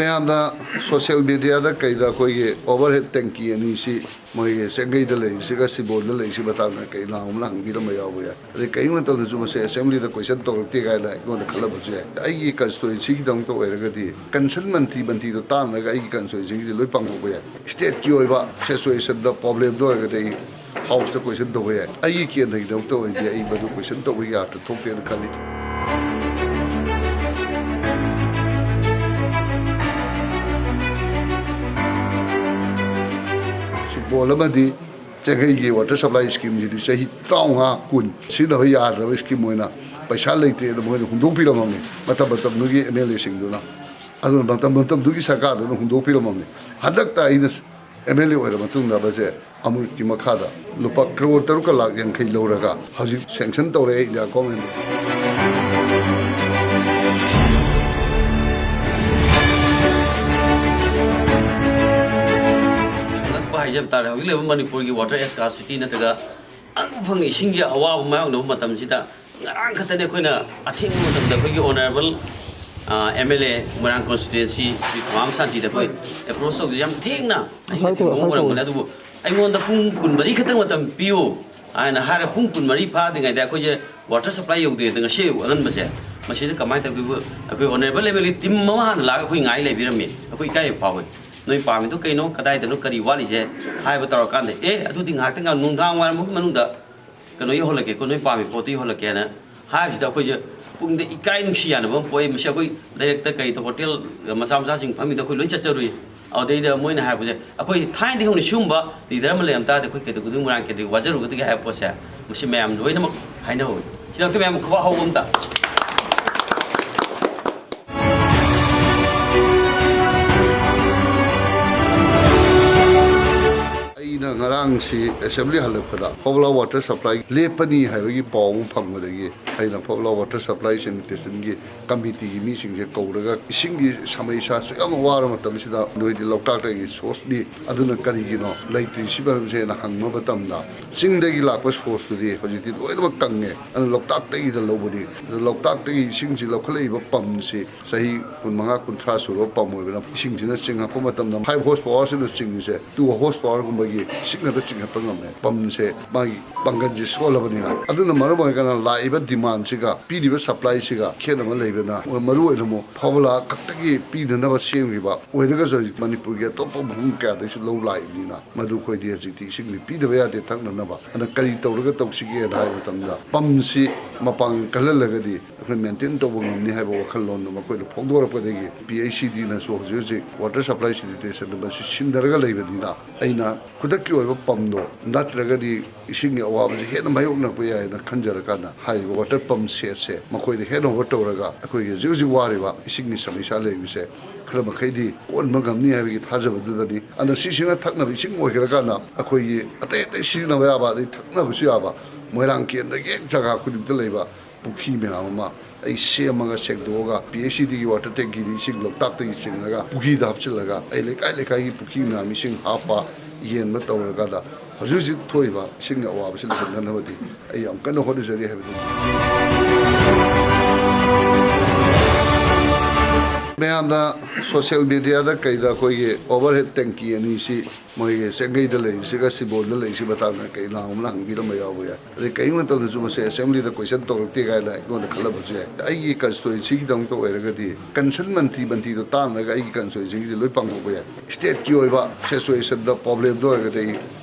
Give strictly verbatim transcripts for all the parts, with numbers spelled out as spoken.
ꯃꯌꯥꯝꯅ ꯁꯣꯁꯤꯌꯦꯜ ꯃꯦꯗꯤꯌꯥꯗ ꯀꯩꯗ ꯑꯩꯈꯣꯏꯒꯤ ꯑꯣꯚꯔꯍꯦꯗ ꯇꯦꯡꯀꯤ ꯑꯅꯤꯁꯤ, ꯃꯣꯏꯒꯤ ꯆꯦꯡꯒꯩꯗ ꯂꯩꯔꯤꯁꯤꯒ ꯁꯤꯕꯣꯜꯗ ꯂꯩꯔꯤꯁꯤ ꯃꯇꯥꯡꯗ ꯀꯩꯅꯥꯒꯨꯝꯕꯅ ꯍꯪꯕꯤꯔꯝꯕ ꯌꯥꯎꯕ ꯌꯥꯏ꯫ ꯑꯗꯩ ꯀꯔꯤꯒꯨꯝꯕ ꯃꯇꯝꯗꯁꯨ ꯃꯁꯦ ꯑꯦꯁꯦꯝꯕ꯭ꯂꯤꯗ ꯀꯣꯏꯁꯟ ꯇꯧꯔꯛꯇꯦ ꯀꯥꯏꯅ ꯑꯩꯉꯣꯟꯗ ꯈꯜꯂꯝꯕꯁꯨ ꯌꯥꯏ꯫ ꯑꯩꯒꯤ ꯀꯟꯁꯇꯤꯇ꯭ꯋꯦꯟꯁꯤꯒꯤꯗꯃꯛꯇ ꯑꯣꯏꯔꯒꯗꯤ ꯀꯟꯁꯟ ꯃꯟꯇ꯭ꯔꯤ ꯃꯟꯇ꯭ꯔꯤꯗꯣ ꯇꯥꯟꯅꯔꯒ ꯑꯩꯒꯤ ꯀꯟꯁꯇꯤꯇ꯭ꯋꯦꯟꯁꯤꯒꯤꯗꯤ ꯂꯣꯏ ꯄꯥꯡꯊꯣꯛꯄ ꯌꯥꯏ꯫ ꯁ꯭ꯇꯦꯠꯀꯤ ꯑꯣꯏꯕ ꯁꯤꯆꯨꯋꯦꯁꯟꯗ ꯄ꯭ꯔꯣꯕ꯭ꯂꯦꯝꯗ ꯑꯣꯏꯔꯒꯗꯤ ꯑꯩ ꯍꯥꯎꯁꯇ ꯀꯣꯏꯁꯟ ꯇꯧꯕ ꯌꯥꯏ꯫ ꯑꯩꯒꯤ ꯀꯦꯟꯗ꯭ꯔꯒꯤꯗꯃꯛꯇ ꯑꯣꯏꯔꯗꯤ ꯑꯩ ꯃꯗꯨ ꯀꯣꯏꯁꯟ ꯇꯧꯕꯒꯤ ꯑꯥꯔꯊ ꯊꯣꯛꯇꯦꯅ ꯈꯜꯂꯤ꯫ ꯁꯤꯕꯣꯜ ꯑꯃꯗꯤ ꯆꯦꯡꯒꯩꯒꯤ ꯋꯥꯇꯔ ꯁꯄ꯭ꯂꯥꯏ ꯁ꯭ꯀꯤꯝꯁꯤꯗꯤ ꯆꯍꯤ ꯇꯔꯥꯃꯉꯥ ꯀꯨꯟ ꯁꯤꯖꯤꯟꯅꯕ ꯌꯥꯗ꯭ꯔꯕ ꯁ꯭ꯀꯤꯝ ꯑꯣꯏꯅ ꯄꯩꯁꯥ ꯂꯩꯇꯦꯅ ꯃꯣꯏꯅ ꯍꯨꯟꯗꯣꯛꯄꯤꯔꯝꯃꯕꯅꯤ, ꯃꯇꯝ ꯃꯇꯝꯗꯨꯒꯤ ꯑꯦꯝ ꯑꯦꯜ ꯑꯦꯁꯤꯡꯗꯨꯅ꯫ ꯑꯗꯨꯅ ꯃꯇꯝ ꯃꯇꯝꯗꯨꯒꯤ ꯁꯔꯀꯥꯔꯗꯨꯅ ꯍꯨꯟꯗꯣꯛꯄꯤꯔꯝꯃꯕꯅꯤ꯫ ꯍꯟꯗꯛꯇ ꯑꯩꯅ ꯑꯦꯝ ꯑꯦꯜ ꯑꯦ ꯑꯣꯏꯔ ꯃꯇꯨꯡꯗ ꯃꯁꯦ ꯑꯃ꯭ꯔꯨꯠꯀꯤ ꯃꯈꯥꯗ ꯂꯨꯄꯥ ꯀ꯭ꯔꯣꯔ ꯇꯔꯨꯛꯀ ꯂꯥꯛ ꯌꯥꯡꯈꯩ ꯂꯧꯔꯒ ꯍꯧꯖꯤꯛ ꯁꯦꯡꯁꯟ ꯇꯧꯔꯦ ꯏꯟꯗꯤꯌꯥ ꯒꯣꯔꯃꯦꯟꯅ꯫ ꯑꯉꯛꯄ ꯍꯥꯏꯖꯕ ꯇꯥꯔꯦ, ꯍꯧꯖꯤꯛ ꯂꯩꯕ ꯃꯅꯤꯄꯨꯔꯒꯤ ꯋꯥꯇꯔ ꯁ꯭ꯀꯥꯔꯁꯤꯇꯤ ꯅꯠꯇ꯭ꯔꯒ ꯑꯉꯛꯄ ꯐꯪꯉꯤ ꯏꯁꯤꯡꯒꯤ ꯑꯋꯥꯕ ꯃꯥꯌꯣꯛꯅꯕ ꯃꯇꯝꯁꯤꯗ ꯉꯔꯥꯡ ꯈꯛꯇꯅꯤ ꯑꯩꯈꯣꯏꯅ ꯑꯊꯦꯡꯕ ꯃꯇꯝꯗ ꯑꯩꯈꯣꯏꯒꯤ ꯑꯣꯅꯔꯦꯕꯜ ꯑꯦꯝ ꯑꯦꯜ ꯑꯦ ꯃꯣꯏꯔꯥꯡ ꯀꯣꯟꯁꯇꯤꯇ꯭ꯋꯦꯟꯁꯤ ꯁ꯭ꯔꯤ ꯊꯣꯉꯥꯝ ꯁꯥꯟꯇꯤꯗ ꯑꯩꯈꯣꯏ ꯑꯦꯄ꯭ꯔꯣꯁ ꯇꯧꯕꯁꯦ ꯌꯥꯝ ꯊꯦꯡꯅ ꯑꯩꯅ ꯉꯁꯥꯏ ꯊꯦꯡꯅ ꯇꯧ-, ꯉꯁꯥꯏ ꯇꯧ-, ꯑꯣꯏꯔꯝꯕꯅꯦ, ꯑꯗꯨꯕꯨ ꯑꯩꯉꯣꯟꯗ ꯄꯨꯡ ꯀꯨꯟꯃꯔꯤ ꯈꯛꯇꯪ ꯃꯇꯝ ꯄꯤꯌꯨ ꯍꯥꯏꯅ ꯍꯥꯏꯔ ꯄꯨꯡ ꯀꯨꯟꯃꯔꯤ ꯐꯥꯗ꯭ꯔꯤꯉꯩꯗ ꯑꯩꯈꯣꯏꯁꯦ ꯋꯥꯇꯔ ꯁꯄ꯭ꯂꯥꯏ ꯌꯧꯗ꯭ꯔꯤꯉꯩꯗ ꯉꯁꯤ ꯑꯌꯨꯛ ꯑꯉꯟꯕꯁꯦ ꯃꯁꯤꯗ ꯀꯃꯥꯏꯅ ꯇꯧꯒꯦꯕꯨ ꯑꯩꯈꯣꯏ honourable M L A team ꯑꯃ ꯍꯥꯟꯅ ꯂꯥꯛꯑꯒ ꯑꯩꯈꯣꯏ ꯉꯥꯏ ꯂꯩꯕꯤꯔꯝꯃꯤ꯫ ꯑꯩꯈꯣꯏ ꯏꯀꯥꯏꯕ ꯐꯥꯎꯏ꯫ ꯅꯣꯏ ꯄꯥꯝꯃꯤꯗꯣ ꯀꯩꯅꯣ, ꯀꯗꯥꯏꯗꯅꯣ, ꯀꯔꯤ ꯋꯥꯠꯂꯤꯁꯦ ꯍꯥꯏꯕ ꯇꯧꯔꯀꯥꯟꯗ, "ꯑꯦ, ꯑꯗꯨꯗꯤ ꯉꯥꯏꯍꯥꯛꯇꯪ ꯉꯥꯏ, ꯅꯨꯡꯗꯥꯡ ꯋꯥꯏꯔꯝꯒꯤ ꯃꯅꯨꯡꯗ ꯀꯩꯅꯣ ꯌꯧꯍꯜꯂꯛꯀꯦꯀꯣ, ꯅꯣꯏ ꯄꯥꯝꯃꯤ ꯄꯣꯠꯇꯨ ꯌꯧꯍꯜꯂꯛꯀꯦꯅ" ꯍꯥꯏꯕꯁꯤꯗ ꯑꯩꯈꯣꯏꯁꯦ ꯄꯨꯛꯅꯤꯡꯗ ꯏꯀꯥꯏ ꯅꯨꯡꯁꯤ ꯌꯥꯅꯕ ꯑꯃ ꯄꯣꯛꯑꯦ꯫ ꯃꯁꯤ ꯑꯩꯈꯣꯏ ꯂꯩꯔꯛꯇ ꯀꯩꯗ ꯍꯣꯇꯦꯜ ꯃꯆꯥ ꯃꯆꯥꯁꯤꯡ ꯐꯝꯃꯤꯗ ꯑꯩꯈꯣꯏ ꯂꯣꯏ ꯆꯠꯆꯔꯨꯏ꯫ ꯑꯗꯨꯗꯩꯗ ꯃꯣꯏꯅ ꯍꯥꯏꯔꯛꯄꯁꯦ, ꯑꯩꯈꯣꯏ ꯊꯥꯏꯅꯗꯒꯤ ꯍꯧꯅ ꯁꯤꯒꯨꯝꯕ ꯂꯤꯗꯔ ꯑꯃ ꯂꯩꯔꯝ ꯇꯥꯔꯗꯤ ꯑꯩꯈꯣꯏ ꯀꯩꯗꯧꯒꯗꯣꯏꯅꯣ, ꯃꯣꯏꯔꯥꯡ ꯀꯦꯟꯗ꯭ꯔꯒꯤ ꯋꯥꯖꯔꯨꯒꯗꯒꯦ ꯍꯥꯏꯕ ꯄꯣꯠꯁꯦ, ꯃꯁꯤ ꯃꯌꯥꯝ ꯂꯣꯏꯅꯃꯛ ꯍꯥꯏꯅꯍꯧꯋꯤ꯫ ꯁꯤꯗꯛꯇ ꯃꯌꯥꯝ ꯈꯨꯕꯥꯛ ꯍꯧꯕ ꯑꯝꯇ꯫ ꯑꯩꯅ ꯉꯔꯥꯡ ꯁꯤ ꯑꯦꯁꯦꯝꯕ꯭ꯂꯤ ꯍꯜꯂꯛꯄꯗ ꯐꯧꯂꯥ ꯋꯥꯇꯔ ꯁꯄ꯭ꯂꯥꯏ ꯂꯦꯞꯄꯅꯤ ꯍꯥꯏꯕꯒꯤ ꯄꯥꯎ ꯑꯃ ꯐꯪꯕꯗꯒꯤ ꯑꯩꯅ ꯐꯧꯂꯥ ꯋꯥꯇꯔ ꯁꯄ꯭ꯂꯥꯏ ꯁꯦꯅꯤꯇꯦꯁꯟꯒꯤ ꯀꯃꯤꯇꯤꯒꯤ ꯃꯤꯁꯤꯡꯁꯦ ꯀꯧꯔꯒ ꯏꯁꯤꯡꯒꯤ ꯁꯃꯩꯁꯥ ꯑꯁꯨꯛ ꯌꯥꯝꯅ ꯋꯥꯔ ꯃꯇꯝꯁꯤꯗ ꯅꯣꯏꯗꯤ ꯂꯣꯛꯇꯥꯛꯇꯒꯤ ꯁꯣꯔꯁꯅꯤ, ꯑꯗꯨꯅ ꯀꯔꯤꯒꯤꯅꯣ ꯂꯩꯇ꯭ꯔꯤꯁꯤ ꯃꯔꯝꯁꯦꯅ ꯍꯪꯕ ꯃꯇꯝꯗ ꯆꯤꯡꯗꯒꯤ ꯂꯥꯛꯄ ꯁꯣꯔꯁꯇꯨꯗꯤ ꯍꯧꯖꯤꯛꯇꯤ ꯂꯣꯏꯅꯃꯛ ꯀꯪꯉꯦ, ꯑꯗꯨꯅ ꯂꯣꯛꯇꯥꯛꯇꯒꯤꯗ ꯂꯧꯕꯅꯤ꯫ ꯑꯗꯨ ꯂꯣꯛꯇꯥꯛꯇꯒꯤ ꯏꯁꯤꯡꯁꯤ ꯂꯧꯈꯠꯂꯛꯏꯕ ꯄꯝꯁꯤ ꯆꯍꯤ ꯀꯨꯟꯃꯉꯥ ꯀꯨꯟꯊ꯭ꯔꯥ ꯁꯨꯔꯕ ꯄꯝ ꯑꯣꯏꯕꯅ ꯏꯁꯤꯡꯁꯤꯅ ꯆꯤꯡꯉꯛꯄ ꯃꯇꯝꯗ ꯐꯥꯏꯚ ꯍꯣꯔꯁ ꯄꯥꯋꯔꯁꯤꯅ ꯆꯤꯡꯉꯤꯁꯦ ꯇꯨ ꯍꯣꯔꯁ ꯄꯥꯋꯔꯒꯨꯝꯕꯒꯤ ꯏꯁꯤꯡ ꯉꯥꯛꯇ ꯆꯤꯡꯈꯠꯄ ꯉꯝꯃꯦ꯫ ꯄꯝꯁꯦ ꯃꯥꯒꯤ ꯄꯥꯡꯒꯜꯁꯦ ꯁꯣꯜꯂꯕꯅꯤꯅ꯫ ꯑꯗꯨꯅ ꯃꯔꯝ ꯑꯣꯏꯔꯒꯅ ꯂꯥꯛꯏꯕ ꯗꯤꯃꯥꯟꯁꯤꯒ ꯄꯤꯔꯤꯕ ꯁꯄ꯭ꯂꯥꯏꯁꯤꯒ ꯈꯦꯠꯅꯕ ꯂꯩꯕꯅ ꯃꯔꯨ ꯑꯣꯏꯅ ꯑꯃꯨꯛ ꯐꯧꯂꯥ ꯈꯛꯇꯒꯤ ꯄꯤꯅꯅꯕ ꯁꯦꯝꯈꯤꯕ ꯑꯣꯏꯔꯒꯁꯨ ꯍꯧꯖꯤꯛ ꯃꯅꯤꯄꯨꯔꯒꯤ ꯑꯇꯣꯞꯄ ꯃꯐꯝ ꯀꯌꯥꯗꯩꯁꯨ ꯂꯧ ꯂꯥꯛꯏꯕꯅꯤꯅ ꯃꯗꯨ ꯑꯩꯈꯣꯏꯗꯤ ꯍꯧꯖꯤꯛꯇꯤ ꯏꯁꯤꯡꯗꯤ ꯄꯤꯗꯕ ꯌꯥꯗꯦ ꯊꯛꯅꯅꯕ꯫ ꯑꯗ ꯀꯔꯤ ꯇꯧꯔꯒ ꯇꯧꯁꯤꯒꯦꯅ ꯍꯥꯏꯕ ꯃꯇꯝꯗ ꯄꯝꯁꯤ ꯃꯄꯥꯡꯒꯜ ꯀꯜꯍꯜꯂꯒꯗꯤ ꯑꯩꯈꯣꯏ ꯃꯦꯟꯇꯦꯟ ꯇꯧꯕ ꯉꯝꯅꯤ ꯍꯥꯏꯕ ꯋꯥꯈꯜꯂꯣꯟꯗꯣ ꯃꯈꯣꯏꯅ ꯐꯣꯡꯗꯣꯔꯛꯄꯗꯒꯤ ꯄꯤ ꯑꯩꯆ ꯁꯤ ꯗꯤꯅꯁꯨ ꯍꯧꯖꯤꯛ ꯍꯧꯖꯤꯛ ꯋꯥꯇꯔ ꯁꯄ꯭ꯂꯥꯏ ꯁꯦꯅꯤꯇꯦꯁꯟꯗ ꯃꯁꯤ ꯁꯤꯟꯅꯔꯒ ꯂꯩꯕꯅꯤꯅ ꯑꯩꯅ ꯈꯨꯗꯛꯀꯤ ꯑꯣꯏꯕ ꯄꯝꯗꯣ ꯅꯠꯇ꯭ꯔꯒꯗꯤ ꯏꯁꯤꯡꯒꯤ ꯑꯋꯥꯕꯁꯤ ꯍꯦꯟꯅ ꯃꯥꯌꯣꯛꯅꯔꯛꯄ ꯌꯥꯏꯅ ꯈꯟꯖꯔꯀꯥꯟꯗ ꯍꯥꯏꯔꯤꯕ ꯋꯥꯇꯔ ꯄꯝ ꯁꯦꯠꯁꯦ ꯃꯈꯣꯏꯗ ꯍꯦꯟ ꯑꯣꯚꯔ ꯇꯧꯔꯒ ꯑꯩꯈꯣꯏꯒꯤ ꯍꯧꯖꯤꯛ ꯍꯧꯖꯤꯛ ꯋꯥꯔꯤꯕ ꯏꯁꯤꯡꯒꯤ ꯁꯃꯁ꯭ꯌꯥ ꯂꯩꯕꯁꯦ ꯈꯔ ꯃꯈꯩꯗꯤ ꯀꯣꯛꯍꯟꯕ ꯉꯝꯅꯤ ꯍꯥꯏꯕꯒꯤ ꯊꯥꯖꯕꯗꯨꯗꯅꯤ꯫ ꯑꯗ ꯁꯤꯁꯤꯅ ꯊꯛꯅꯕ ꯏꯁꯤꯡ ꯑꯣꯏꯈ꯭ꯔꯀꯥꯟꯗ ꯑꯩꯈꯣꯏꯒꯤ ꯑꯇꯩ ꯑꯇꯩ ꯁꯤꯖꯤꯟꯅꯕ ꯌꯥꯕ ꯑꯗꯩ ꯊꯛꯅꯕꯁꯨ ꯌꯥꯕ ꯃꯣꯏꯔꯥꯡ ꯀꯦꯟꯗꯒꯤ ꯍꯦꯛ ꯖꯒꯥ ꯈꯨꯗꯤꯡꯗ ꯂꯩꯕ ꯄꯨꯈ꯭ꯔꯤ ꯃꯌꯥꯝ ꯑꯃ ꯑꯩ ꯁꯦꯝꯃꯒ ꯁꯦꯡꯗꯣꯛꯑꯒ ꯄꯤ ꯑꯩꯆ ꯁꯤ ꯗꯤꯒꯤ ꯋꯥꯇꯔ ꯇꯦꯡꯀꯤꯗ ꯏꯁꯤꯡ ꯂꯣꯛꯇꯥꯛꯇꯒꯤ ꯆꯤꯡꯉꯒ ꯄꯨꯈ꯭ꯔꯤꯗ ꯍꯥꯞꯆꯤꯜꯂꯒ ꯑꯩ ꯂꯩꯀꯥꯏ ꯂꯩꯀꯥꯏꯒꯤ ꯄꯨꯈ꯭ꯔꯤ ꯃꯌꯥꯝ ꯏꯁꯤꯡ ꯍꯥꯞꯄ ꯌꯦꯟꯕ ꯇꯧꯔꯀꯥꯟꯗ ꯍꯧꯖꯤꯛ ꯍꯧꯖꯤꯛ ꯊꯣꯛꯏꯕ ꯏꯁꯤꯡꯒꯤ ꯑꯋꯥꯕꯁꯤ ꯂꯩꯍꯟꯅꯅꯕꯗꯤ ꯑꯩ ꯌꯥꯝ ꯀꯟꯅ ꯍꯣꯠꯅꯖꯔꯤ ꯍꯥꯏꯕꯗꯨꯅꯤ꯫ ꯃꯌꯥꯝꯅ ꯁꯣꯁꯤꯌꯦꯜ ꯃꯦꯗꯤꯌꯥꯗ ꯀꯩꯗ ꯑꯩꯈꯣꯏꯒꯤ ꯑꯣꯚꯔꯍꯦꯗ ꯇꯦꯡꯀꯤ ꯑꯅꯤꯁꯤ ꯃꯣꯏꯒꯤ ꯆꯦꯡꯒꯩꯗ ꯂꯩꯔꯤꯁꯤꯒ ꯁꯤꯕꯣꯜꯗ ꯂꯩꯔꯤꯁꯤ ꯃꯇꯥꯡꯗ ꯀꯩꯅꯥꯒꯨꯝꯕꯅ ꯍꯪꯕꯤꯔꯝꯕ ꯌꯥꯎꯕ ꯌꯥꯏ꯫ ꯑꯗꯩ ꯀꯔꯤꯒꯨꯝꯕ ꯃꯇꯝꯗꯁꯨ ꯃꯁꯦ ꯑꯦꯁꯦꯝꯕ꯭ꯂꯤꯗ ꯀꯣꯏꯁꯟ ꯇꯧꯔꯛꯇꯦ ꯀꯥꯏꯅ ꯑꯩꯉꯣꯟꯗ ꯈꯜꯂꯝꯕꯁꯨ ꯌꯥꯏ꯫ ꯑꯩꯒꯤ ꯀꯟꯁꯇꯤꯇ꯭ꯋꯦꯟꯁꯤꯒꯤꯗꯃꯛꯇ ꯑꯣꯏꯔꯒꯗꯤ ꯀꯟꯁꯔꯟ ꯃꯟꯇ꯭ꯔꯤ ꯃꯟꯇ꯭ꯔꯤꯗꯣ ꯇꯥꯟꯅꯔꯒ ꯑꯩꯒꯤ ꯀꯟꯁꯇꯤꯇ꯭ꯋꯦꯟꯁꯤꯒꯤꯗꯤ ꯂꯣꯏ ꯄꯥꯡꯊꯣꯛꯄ ꯌꯥꯏ꯫ ꯁ꯭ꯇꯦꯠꯀꯤ ꯑꯣꯏꯕ ꯁꯤꯆꯨꯋꯦꯁꯟꯗ ꯄ꯭ꯔꯣꯕ꯭ꯂꯦꯝꯗ ꯑꯣꯏꯔꯒꯗꯤ ꯑꯩ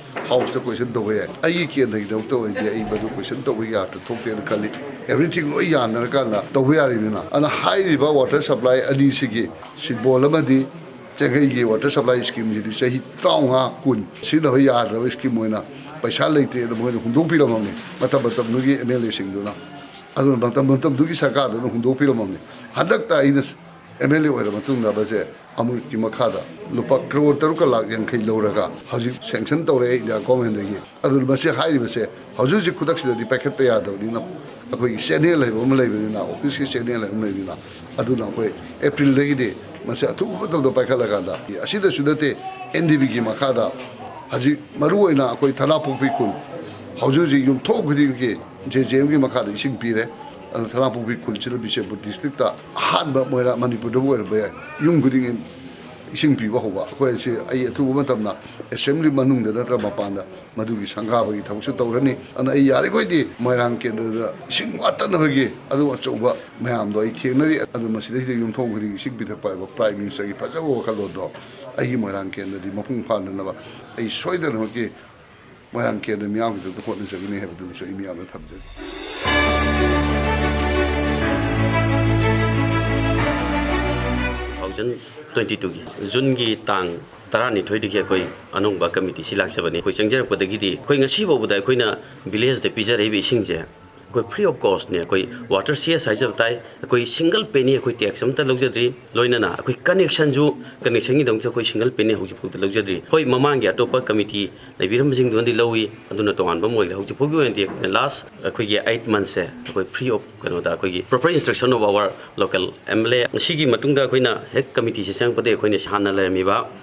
ꯍꯥꯎꯁꯇ ꯀꯣꯏꯁꯟ ꯇꯧꯕ ꯌꯥꯏ꯫ ꯑꯩꯒꯤ ꯀꯦꯟꯗ꯭ꯔꯒꯤꯗꯃꯛꯇ ꯑꯣꯏꯔꯗꯤ ꯑꯩ ꯃꯗꯨ ꯀꯣꯏꯁꯟ ꯇꯧꯕꯒꯤ ꯑꯥꯔꯊ ꯊꯣꯛꯇꯦꯅ ꯈꯜꯂꯤ꯫ ꯑꯦꯚ꯭ꯔꯤꯊꯤꯡ ꯂꯣꯏ ꯌꯥꯅꯔꯀꯥꯟꯗ ꯇꯧꯕ ꯌꯥꯔꯤꯕꯅꯤꯅ꯫ ꯑꯗꯨꯅ ꯍꯥꯏꯔꯤꯕ ꯋꯥꯇꯔ ꯁꯄ꯭ꯂꯥꯏ ꯑꯅꯤꯁꯤꯒꯤ ꯁꯤꯕꯣꯜ ꯑꯃꯗꯤ ꯆꯦꯡꯈꯩꯒꯤ ꯋꯥꯇꯔ ꯁꯄ꯭ꯂꯥꯏ ꯁ꯭ꯀꯤꯝꯁꯤꯗꯤ ꯆꯍꯤ ꯇꯔꯥꯃꯉꯥ ꯀꯨꯟ ꯁꯤꯖꯤꯟꯅꯕ ꯌꯥꯗ꯭ꯔꯕ ꯁ꯭ꯀꯤꯝ ꯑꯣꯏꯅ ꯄꯩꯁꯥ ꯂꯩꯇꯦꯅ ꯃꯣꯏꯅ ꯍꯨꯟꯗꯣꯛꯄꯤꯔꯝꯃꯕꯅꯤ ꯃꯇꯝ ꯃꯇꯝꯗꯨꯒꯤ ꯑꯦꯝ ꯑꯦꯜ ꯑꯦꯁꯤꯡꯗꯨꯅ꯫ ꯑꯗꯨꯅ ꯃꯇꯝ ꯃꯇꯝꯗꯨꯒꯤ ꯁꯔꯀꯥꯔꯗꯨꯅ ꯍꯨꯟꯗꯣꯛꯄꯤꯔꯝꯃꯕꯅꯤ꯫ ꯍꯟꯗꯛꯇ ꯑꯩꯅ ꯑꯦꯝ ꯑꯦꯜ ꯑꯦ ꯑꯣꯏꯔ ꯃꯇꯨꯡꯗ ꯃꯁꯦ ꯑꯃ꯭ꯔꯨꯠꯀꯤ ꯃꯈꯥꯗ ꯂꯨꯄꯥ ꯀ꯭ꯔꯣꯔ ꯇꯔꯨꯛꯀ ꯂꯥꯛ ꯌꯥꯡꯈꯩ ꯂꯧꯔꯒ ꯍꯧꯖꯤꯛ ꯁꯦꯡꯁꯟ ꯇꯧꯔꯦ ꯏꯟꯗꯤꯌꯥ ꯒꯣꯔꯃꯦꯟꯗꯒꯤ꯫ ꯑꯗꯨꯅ ꯃꯁꯤ ꯍꯥꯏꯔꯤꯕꯁꯦ ꯍꯧꯖꯤꯛ ꯍꯧꯖꯤꯛ ꯈꯨꯗꯛꯁꯤꯗꯗꯤ ꯄꯥꯏꯈꯠꯄ ꯌꯥꯗꯕꯅꯤꯅ, ꯑꯩꯈꯣꯏꯒꯤ ꯆꯦꯅꯦꯜ ꯍꯥꯏꯕ ꯑꯃ ꯂꯩꯕꯅꯤꯅ, ꯑꯣꯐꯤꯁꯀꯤ ꯆꯦꯅꯦꯜ ꯍꯥꯏꯕ ꯑꯃ ꯂꯩꯕꯅꯤꯅ, ꯑꯗꯨꯅ ꯑꯩꯈꯣꯏ ꯑꯦꯄ꯭ꯔꯤꯜꯗꯒꯤꯗꯤ ꯃꯁꯤ ꯑꯊꯨꯕ ꯃꯇꯝꯗ ꯄꯥꯏꯈꯠꯂꯀꯥꯟꯗ, ꯑꯁꯤꯗꯁꯨ ꯅꯠꯇꯦ, ꯑꯦꯟ ꯗꯤ ꯕꯤꯒꯤ ꯃꯈꯥꯗ ꯍꯧꯖꯤꯛ ꯃꯔꯨꯑꯣꯏꯅ ꯑꯩꯈꯣꯏ ꯊꯅꯥꯄꯣꯛꯄꯤ ꯈꯨꯜ ꯍꯧꯖꯤꯛ ꯍꯧꯖꯤꯛ ꯌꯨꯝꯊꯣꯡ ꯈꯨꯗꯤꯡꯒꯤ ꯖꯦ ꯖꯦ ꯑꯦꯝꯒꯤ ꯃꯈꯥꯗ ꯏꯁꯤꯡ ꯄꯤꯔꯦ꯫ ꯑꯗꯨ ꯊꯅꯥꯄꯣꯛꯄꯤ ꯈꯨꯜꯁꯤꯅ ꯕꯤꯁꯦꯝꯄꯨꯔ ꯗꯤꯁꯇ꯭ꯔꯤꯛꯇ ꯑꯍꯥꯟꯕ ꯃꯣꯏꯔꯥꯡ ꯃꯅꯤꯄꯨꯔꯗꯕꯨ ꯑꯣꯏꯔꯝꯕ ꯌꯥꯏ, ꯌꯨꯝ ꯈꯨꯗꯤꯡꯒꯤ ꯏꯁꯤꯡ ꯄꯤꯕ ꯍꯧꯕ꯫ ꯑꯩꯈꯣꯏ ꯑꯁꯤ ꯑꯩ ꯑꯊꯨꯕ ꯃꯇꯝꯗ ꯑꯦꯁꯦꯝꯕ꯭ꯂꯤ ꯃꯅꯨꯡꯗ ꯅꯠꯇ꯭ꯔ ꯃꯄꯥꯟꯗ ꯃꯗꯨꯒꯤ ꯁꯪꯒꯥꯕꯒꯤ ꯊꯕꯛꯁꯨ ꯇꯧꯔꯅꯤ꯫ ꯑꯗꯨꯅ ꯑꯩ ꯌꯥꯔꯤꯈꯣꯏꯗꯤ ꯃꯣꯏꯔꯥꯡ ꯀꯦꯟꯗ꯭ꯔꯗ ꯏꯁꯤꯡ ꯋꯥꯠꯇꯅꯕꯒꯤ ꯑꯗꯨ ꯑꯆꯧꯕ ꯃꯌꯥꯝꯗꯣ ꯑꯩ ꯊꯦꯡꯅꯔꯤ꯫ ꯑꯗꯨ ꯃꯁꯤꯗꯩꯁꯤꯗ ꯌꯨꯝꯊꯣꯡ ꯈꯨꯗꯤꯡꯒꯤ ꯏꯁꯤꯡ ꯄꯤꯊꯛꯄ ꯍꯥꯏꯕ ꯄ꯭ꯔꯥꯏꯝ ꯃꯤꯅꯤꯁꯇꯔꯒꯤ ꯐꯖꯕ ꯋꯥꯈꯜꯂꯣꯟꯗꯣ ꯑꯩꯒꯤ ꯃꯣꯏꯔꯥꯡ ꯀꯦꯟꯗ꯭ꯔꯗꯤ ꯃꯄꯨꯡ ꯐꯥꯅꯅꯕ ꯑꯩ ꯁꯣꯏꯗꯅꯃꯛꯀꯤ ꯃꯣꯏꯔꯥꯡ ꯀꯦꯟꯗ꯭ꯔ ꯃꯤꯌꯥꯝꯒꯤꯗꯃꯛꯇ ꯍꯣꯠꯅꯖꯒꯅꯤ ꯍꯥꯏꯕꯗꯨꯃꯁꯨ ꯑꯩ ꯃꯤꯌꯥꯝꯗ ꯊꯝꯖꯒꯦ꯫ ꯇꯨ ꯊꯥꯎꯖꯟ ꯇ꯭ꯋꯦꯟꯇꯤ ꯇꯨꯒꯤ ꯖꯨꯟꯒꯤ ꯇꯥꯡ ꯇꯔꯥꯅꯤꯊꯣꯏꯗꯒꯤ ꯑꯩꯈꯣꯏ ꯑꯅꯧꯕ ꯀꯃꯤꯇꯤꯁꯤ ꯂꯥꯛꯆꯕꯅꯤ꯫ ꯑꯩꯈꯣꯏ ꯆꯪꯖꯔꯛꯄꯗꯒꯤꯗꯤ ꯑꯩꯈꯣꯏ ꯉꯁꯤ ꯐꯥꯎꯕꯗ ꯑꯩꯈꯣꯏꯅ ꯚꯤꯂꯦꯖꯇ ꯄꯤꯖꯔꯛꯏꯕ ꯏꯁꯤꯡꯁꯦ ꯑꯩꯈꯣꯏ ꯐ꯭ꯔꯤ ꯑꯣꯐ ꯀꯣꯁꯅꯦ꯫ ꯑꯩꯈꯣꯏ ꯋꯥꯇꯔ ꯁꯤ ꯑꯦꯁ ꯍꯥꯏꯖꯕ ꯇꯥꯏ, ꯑꯩꯈꯣꯏ ꯁꯤꯡꯒꯜ ꯄꯦꯅꯤ ꯑꯩꯈꯣꯏ ꯇꯦꯛꯁ ꯑꯃꯠꯇ ꯂꯧꯖꯗ꯭ꯔꯤ꯫ ꯂꯣꯏꯅꯅ ꯑꯩꯈꯣꯏ ꯀꯅꯦꯛꯁꯟꯁꯨ, ꯀꯅꯦꯛꯁꯟꯒꯤꯗꯃꯛꯁꯨ ꯑꯩꯈꯣꯏ ꯁꯤꯡꯒꯜ ꯄꯦꯅꯤ ꯍꯧꯖꯤꯛ ꯐꯥꯎꯗ ꯂꯧꯖꯗ꯭ꯔꯤ꯫ ꯍꯣꯏ, ꯃꯃꯥꯡꯒꯤ ꯑꯇꯣꯞꯄ ꯀꯃꯤꯇꯤ ꯂꯩꯕꯤꯔꯝꯕꯁꯤꯡꯗꯨꯅꯗꯤ ꯂꯧꯏ, ꯑꯗꯨꯅ ꯇꯣꯉꯥꯟꯕ ꯑꯃ ꯑꯣꯏꯈ꯭ꯔꯦ꯫ ꯍꯧꯖꯤꯛ ꯐꯥꯎꯒꯤ ꯑꯣꯏꯅꯗꯤ ꯑꯩꯈꯣꯏꯅ ꯂꯥꯁ ꯑꯩꯈꯣꯏꯒꯤ ꯑꯩꯠ ꯃꯟꯁꯁꯦ ꯑꯩꯈꯣꯏ ꯐ꯭ꯔꯤ ꯑꯣꯐ ꯀꯩꯅꯣꯗ ꯑꯩꯈꯣꯏꯒꯤ proper instruction of hour local M L A. ꯃꯁꯤꯒꯤ ꯃꯇꯨꯡꯗ ꯑꯩꯈꯣꯏꯅ ꯍꯦꯛ ꯀꯃꯤꯇꯤꯁꯤ ꯆꯪꯉꯛꯄꯗꯒꯤ ꯑꯩꯈꯣꯏꯅ ꯍꯥꯟꯅ ꯂꯩꯔꯝꯃꯤꯕ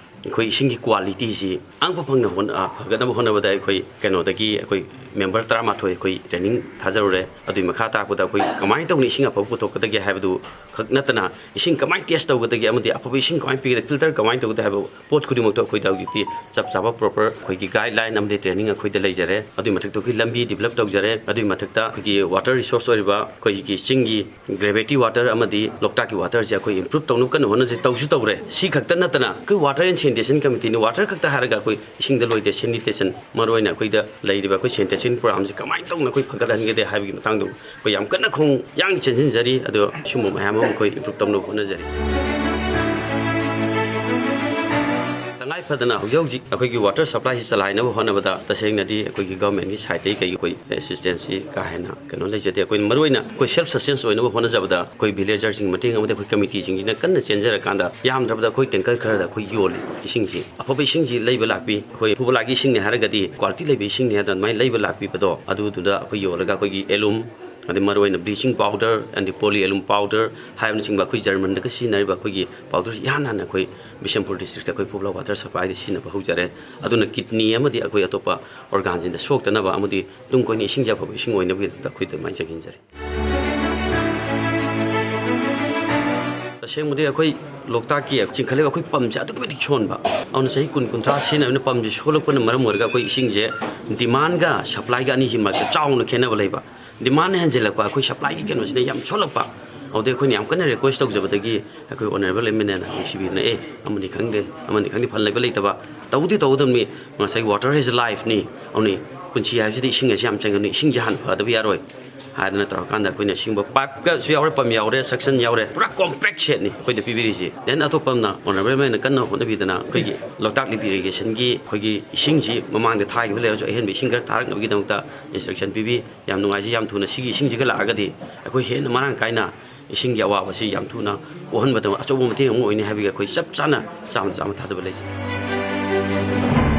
ꯑꯩꯈꯣꯏ ꯏꯁꯤꯡꯒꯤ ꯀ꯭ꯋꯥꯂꯤꯇꯤꯁꯤ ꯑꯉꯛꯄ ꯐꯪꯅ ꯍꯣꯠꯅ-, ꯑ, ꯐꯒꯠꯅꯕ ꯍꯣꯠꯅꯕꯗ ꯑꯩꯈꯣꯏ ꯀꯩꯅꯣꯗꯒꯤ ꯑꯩꯈꯣꯏ ꯃꯦꯝꯕꯔ ꯇꯔꯥꯃꯥꯊꯣꯏ ꯑꯩꯈꯣꯏ ꯇ꯭ꯔꯦꯅꯤꯡ ꯊꯥꯖꯔꯨꯔꯦ꯫ ꯑꯗꯨꯒꯤ ꯃꯈꯥ ꯇꯥꯔꯛꯄꯗ ꯑꯩꯈꯣꯏ ꯀꯃꯥꯏꯅ ꯇꯧꯅ ꯏꯁꯤꯡ ꯑꯐꯕ ꯄꯨꯊꯣꯛꯀꯗꯒꯦ ꯍꯥꯏꯕꯗꯨ ꯈꯛ ꯅꯠꯇꯅ, ꯏꯁꯤꯡ ꯀꯃꯥꯏꯅ ꯇꯦꯁ ꯇꯧꯒꯗꯒꯦ ꯑꯃꯗꯤ ꯑꯐꯕ ꯏꯁꯤꯡ ꯀꯃꯥꯏꯅ ꯄꯤꯒꯗꯒꯦ, ꯐꯤꯜꯇꯔ ꯀꯃꯥꯏꯅ ꯇꯧꯒꯗꯒꯦ ꯍꯥꯏꯕ ꯄꯣꯠ ꯈꯨꯗꯤꯡꯃꯛꯇꯣ ꯑꯩꯈꯣꯏꯗ ꯍꯧꯖꯤꯛꯇꯤ ꯆꯞ ꯆꯥꯕ ꯄ꯭ꯔꯣꯄꯔ ꯑꯩꯈꯣꯏꯒꯤ ꯒꯥꯏꯗꯂꯥꯏꯟ ꯑꯃꯗꯤ ꯇ꯭ꯔꯦꯅꯤꯡ ꯑꯩꯈꯣꯏꯗ ꯂꯩꯖꯔꯦ꯫ ꯑꯗꯨꯒꯤ ꯃꯊꯛꯇ ꯑꯩꯈꯣꯏ ꯂꯝꯕꯤ ꯗꯤꯕꯂꯞ ꯇꯧꯖꯔꯦ꯫ ꯑꯗꯨꯒꯤ ꯃꯊꯛꯇ ꯑꯩꯈꯣꯏꯒꯤ ꯋꯥꯇꯔ ꯔꯤꯁꯣꯔꯁ ꯑꯣꯏꯔꯤꯕ ꯑꯩꯈꯣꯏꯒꯤ ꯆꯤꯡꯒꯤ ꯒ꯭ꯔꯦꯚꯤꯇꯤ ꯋꯥꯇꯔ ꯑꯃꯗꯤ ꯂꯣꯛꯇꯥꯛꯀꯤ ꯋꯥꯇꯔꯁꯦ ꯑꯩꯈꯣꯏ ꯏꯝꯄ꯭ꯔꯨꯞ ꯇꯧꯅꯕ ꯀꯟꯅ ꯍꯣꯠꯅꯖꯩ, ꯇꯧꯁꯨ ꯇꯧꯔꯦ꯫ ꯁꯤ ꯈꯛꯇ ꯅꯠꯇꯅ ꯑꯩꯈꯣꯏ ꯋꯥꯇꯔ ꯑꯦꯟ ꯁꯦꯅꯤꯇꯦꯁꯟ ꯀꯃꯤꯇꯤꯅ ꯋꯥꯇꯔ ꯈꯛꯇ ꯍꯥꯏꯔꯒ ꯑꯩꯈꯣꯏ ꯏꯁꯤꯡꯗ ꯂꯣꯏꯗꯦ, ꯁꯦꯅꯤꯇꯦꯁꯟ, ꯃꯔꯨꯑꯣꯏꯅ ꯑꯩꯈꯣꯏꯗ ꯂꯩꯔꯤꯕ ꯑꯩꯈꯣꯏ ꯁꯦꯅꯤꯇꯦꯁꯟ ꯄ꯭ꯔꯣꯒ꯭ꯔꯥꯝꯁꯦ ꯀꯃꯥꯏꯅ ꯇꯧꯅ ꯑꯩꯈꯣꯏ ꯐꯒꯠꯍꯟꯒꯗꯒꯦ ꯍꯥꯏꯕꯒꯤ ꯃꯇꯥꯡꯗ ꯑꯩꯈꯣꯏ ꯌꯥꯝ ꯀꯟꯅ ꯈꯣꯡ ꯌꯥꯡꯅ ꯆꯦꯟꯁꯤꯟꯖꯔꯤ꯫ ꯑꯗꯣ ꯁꯤꯒꯨꯝꯕ ꯃꯌꯥꯝ ꯑꯃ ꯑꯩꯈꯣꯏ ꯏꯝꯄ꯭ꯔꯨꯞ ꯇꯧꯅꯕ ꯍꯣꯠꯅꯖꯔꯤ꯫ ꯐꯗꯅ ꯍꯧꯖꯤꯛ ꯍꯧꯖꯤꯛ ꯑꯩꯈꯣꯏꯒꯤ ꯋꯥꯇꯔ ꯁꯄ꯭ꯂꯥꯏꯁꯤ ꯆꯂꯥꯏꯅꯕ ꯍꯣꯠꯅꯕꯗ ꯇꯁꯦꯡꯅꯗꯤ ꯑꯩꯈꯣꯏꯒꯤ ꯒꯚꯔꯟꯃꯦꯟꯒꯤ ꯁꯥꯏꯠꯇꯒꯤ ꯀꯩꯒꯤ ꯑꯩꯈꯣꯏ ꯑꯦꯁꯤꯁꯇꯦꯟꯁꯁꯤ ꯀꯥ ꯍꯦꯟꯅ ꯀꯩꯅꯣ ꯂꯩꯖꯗꯦ꯫ ꯑꯩꯈꯣꯏꯅ ꯃꯔꯨꯑꯣꯏꯅ ꯑꯩꯈꯣꯏ ꯁꯦꯜꯐ ꯁꯁꯇꯦꯟꯁ ꯑꯣꯏꯅꯕ ꯍꯣꯠꯅꯖꯕꯗ ꯑꯩꯈꯣꯏ ꯚꯤꯂꯦꯖꯔꯁꯤꯡꯒꯤ ꯃꯇꯦꯡ ꯑꯃꯗꯤ ꯑꯩꯈꯣꯏ ꯀꯃꯤꯇꯤꯁꯤꯡꯁꯤꯅ ꯀꯟꯅ ꯆꯦꯟꯖꯔꯀꯥꯟꯗ ꯌꯥꯝꯗ꯭ꯔꯕꯗ ꯑꯩꯈꯣꯏ ꯇꯦꯡꯀꯔ ꯈꯔꯗ ꯑꯩꯈꯣꯏ ꯌꯣꯜꯂꯤ ꯏꯁꯤꯡꯁꯤ꯫ ꯑꯐꯕ ꯏꯁꯤꯡꯁꯤ ꯂꯩꯕ ꯂꯥꯛꯄꯤ, ꯑꯩꯈꯣꯏ ꯐꯨꯕꯂꯥꯒꯤ ꯏꯁꯤꯡꯅꯤ ꯍꯥꯏꯔꯒꯗꯤ ꯀ꯭ꯋꯥꯂꯤꯇꯤ ꯂꯩꯕ ꯏꯁꯤꯡꯅꯤ ꯍꯥꯏꯗꯅ ꯑꯗꯨꯃꯥꯏꯅ ꯂꯩꯕ ꯂꯥꯛꯄꯤꯕꯗꯣ ꯑꯗꯨꯗꯨꯗ ꯑꯩꯈꯣꯏ ꯌꯣꯜꯂꯒ ꯑꯩꯈꯣꯏꯒꯤ ꯑꯦꯂꯨꯝ, ꯑꯗꯩ ꯃꯔꯨꯑꯣꯏꯅ bleaching powder and the poly alum powder ꯍꯥꯏꯕꯅꯆꯤꯡꯕ ꯑꯩꯈꯣꯏ ꯖꯔꯃꯟꯗꯒ ꯁꯤꯖꯤꯟꯅꯔꯤꯕ ꯑꯩꯈꯣꯏꯒꯤ ꯄꯥꯎꯗꯔꯁꯤ ꯏꯍꯥꯟ ꯍꯥꯟꯅ ꯑꯩꯈꯣꯏ ꯕꯤꯁꯦꯝꯄꯨꯔ ꯗꯤꯁꯇ꯭ꯔꯤꯛꯇ ꯑꯩꯈꯣꯏ ꯐꯨꯕꯂꯥ ꯋꯥꯇꯔ ꯁꯄ꯭ꯂꯥꯏꯗ ꯁꯤꯖꯤꯟꯅꯕ ꯍꯧꯖꯔꯦ꯫ ꯑꯗꯨꯅ ꯀꯤꯗꯅꯤ ꯑꯃꯗꯤ ꯑꯩꯈꯣꯏ ꯑꯇꯣꯞꯄ ꯑꯣꯔꯒꯥꯟꯁꯤꯡꯗ ꯁꯣꯛꯇꯅꯕ ꯑꯃꯗꯤ ꯇꯨꯡ ꯀꯣꯏꯅ ꯏꯁꯤꯡꯁꯦ ꯑꯐꯕ ꯏꯁꯤꯡ ꯑꯣꯏꯅꯕꯒꯤꯗꯃꯛꯇ ꯑꯩꯈꯣꯏ ꯑꯗꯨꯃꯥꯏꯅ ꯆꯦꯛꯁꯤꯟꯖꯔꯤ꯫ ꯇꯁꯦꯡꯕꯗꯤ ꯑꯩꯈꯣꯏ ꯂꯣꯛꯇꯥꯛꯀꯤ ꯆꯤꯡꯈꯠꯂꯤꯕ ꯑꯩꯈꯣꯏ ꯄꯝꯁꯦ ꯑꯗꯨꯛꯀꯤ ꯃꯇꯤꯛ ꯁꯣꯟꯕ꯫ ꯑꯗꯨꯅ ꯆꯍꯤ ꯀꯨꯟ ꯀꯨꯟꯊ꯭ꯔꯥ ꯁꯤꯖꯤꯟꯅꯕꯅ ꯄꯝꯁꯦ ꯁꯣꯜꯂꯛꯄꯅ ꯃꯔꯝ ꯑꯣꯏꯔꯒ ꯑꯩꯈꯣꯏ ꯏꯁꯤꯡꯁꯦ ꯗꯤꯃꯥꯟꯒ ꯁꯄ꯭ꯂꯥꯏꯒ ꯑꯅꯤꯁꯤ ꯃꯔꯛꯇ ꯆꯥꯎꯅ ꯈꯦꯠꯅꯕ ꯂꯩꯕ꯫ ꯗꯤꯃꯥꯟꯅ ꯍꯦꯟꯖꯤꯜꯂꯛꯄ, ꯑꯩꯈꯣꯏ ꯁꯄ꯭ꯂꯥꯏꯒꯤ ꯀꯩꯅꯣꯁꯤꯅ ꯌꯥꯝ ꯁꯣꯜꯂꯛꯄ꯫ ꯑꯗꯨꯗꯩ ꯑꯩꯈꯣꯏꯅ ꯌꯥꯝ ꯀꯟꯅ ꯔꯤꯀ꯭ꯋꯦꯁ ꯇꯧꯖꯕꯗꯒꯤ ꯑꯩꯈꯣꯏ ꯑꯣꯅꯔꯦꯕꯜ ꯑꯦꯝ ꯑꯦꯜ ꯑꯦꯅ ꯅꯨꯡꯁꯤꯕꯤꯗꯨꯅ, "ꯑꯦ, ꯑꯃꯅꯤ ꯈꯪꯗꯦ, ꯑꯃꯅꯤ ꯈꯪꯗꯦ, ꯐꯜ ꯂꯩꯕ ꯂꯩꯇꯕ ꯇꯧꯗꯤ ꯇꯧꯒꯗꯕꯅꯤ꯫ ꯉꯁꯥꯏ water is life ꯅꯤ, ꯑꯗꯨꯅꯤ ꯄꯨꯟꯁꯤ ꯍꯥꯏꯕꯁꯤꯗꯤ ꯏꯁꯤꯡ ꯑꯁꯤ ꯌꯥꯝ ꯆꯪꯒꯅꯤ, ꯏꯁꯤꯡꯁꯦ ꯍꯥꯟꯅ ꯐꯗꯕ ꯌꯥꯔꯣꯏ" ꯍꯥꯏꯗꯅ ꯇꯧꯔꯀꯥꯟꯗ ꯑꯩꯈꯣꯏꯅ ꯑꯁꯤꯒꯨꯝꯕ ꯄꯥꯏꯞꯀꯁꯨ ꯌꯥꯎꯔꯦ, ꯄꯝ ꯌꯥꯎꯔꯦ, ꯁꯛꯁꯟ ꯌꯥꯎꯔꯦ, ꯄꯨꯔꯥ ꯀꯣꯝꯄꯦꯛ ꯁꯦꯠꯅꯤ ꯑꯩꯈꯣꯏꯗ ꯄꯤꯕꯤꯔꯤꯁꯤ꯫ ꯗꯦꯟ ꯑꯇꯣꯞꯄ ꯑꯃꯅ ꯑꯣꯅꯔꯦꯕꯜ ꯑꯦꯝ ꯑꯦꯜ ꯑꯦꯅ ꯀꯟꯅ ꯍꯣꯠꯅꯕꯤꯗꯅ ꯑꯩꯈꯣꯏꯒꯤ ꯂꯣꯛꯇꯥꯛ ꯂꯤꯐ ꯏꯔꯤꯒꯦꯁꯟꯒꯤ ꯑꯩꯈꯣꯏꯒꯤ ꯏꯁꯤꯡꯁꯤ ꯃꯃꯥꯡꯗ ꯊꯥꯈꯤꯕ ꯂꯩꯔꯁꯨ ꯑꯍꯦꯟꯕ ꯏꯁꯤꯡ ꯈꯔ ꯊꯥꯔꯛꯅꯕꯒꯤꯗꯃꯛꯇ ꯏꯟꯁꯇ꯭ꯔꯛꯁꯟ ꯄꯤꯕꯤ꯫ ꯌꯥꯝ ꯅꯨꯡꯉꯥꯏꯖꯩ꯫ ꯌꯥꯝ ꯊꯨꯅ ꯁꯤꯒꯤ ꯏꯁꯤꯡꯁꯤꯒ ꯂꯥꯛꯑꯒꯗꯤ ꯑꯩꯈꯣꯏ ꯍꯦꯟꯅ ꯃꯔꯥꯡ ꯀꯥꯏꯅ ꯏꯁꯤꯡꯒꯤ ꯑꯋꯥꯕꯁꯤ ꯌꯥꯝ ꯊꯨꯅ ꯀꯣꯛꯍꯟꯕꯗ ꯑꯆꯧꯕ ꯃꯇꯦꯡ ꯑꯃ ꯑꯣꯏꯅꯤ ꯍꯥꯏꯕꯒꯤ ꯑꯩꯈꯣꯏ ꯆꯞ ꯆꯥꯅ ꯆꯥꯝꯃ ꯆꯥꯝꯃ ꯊꯥꯖꯕ ꯂꯩꯖꯩ꯫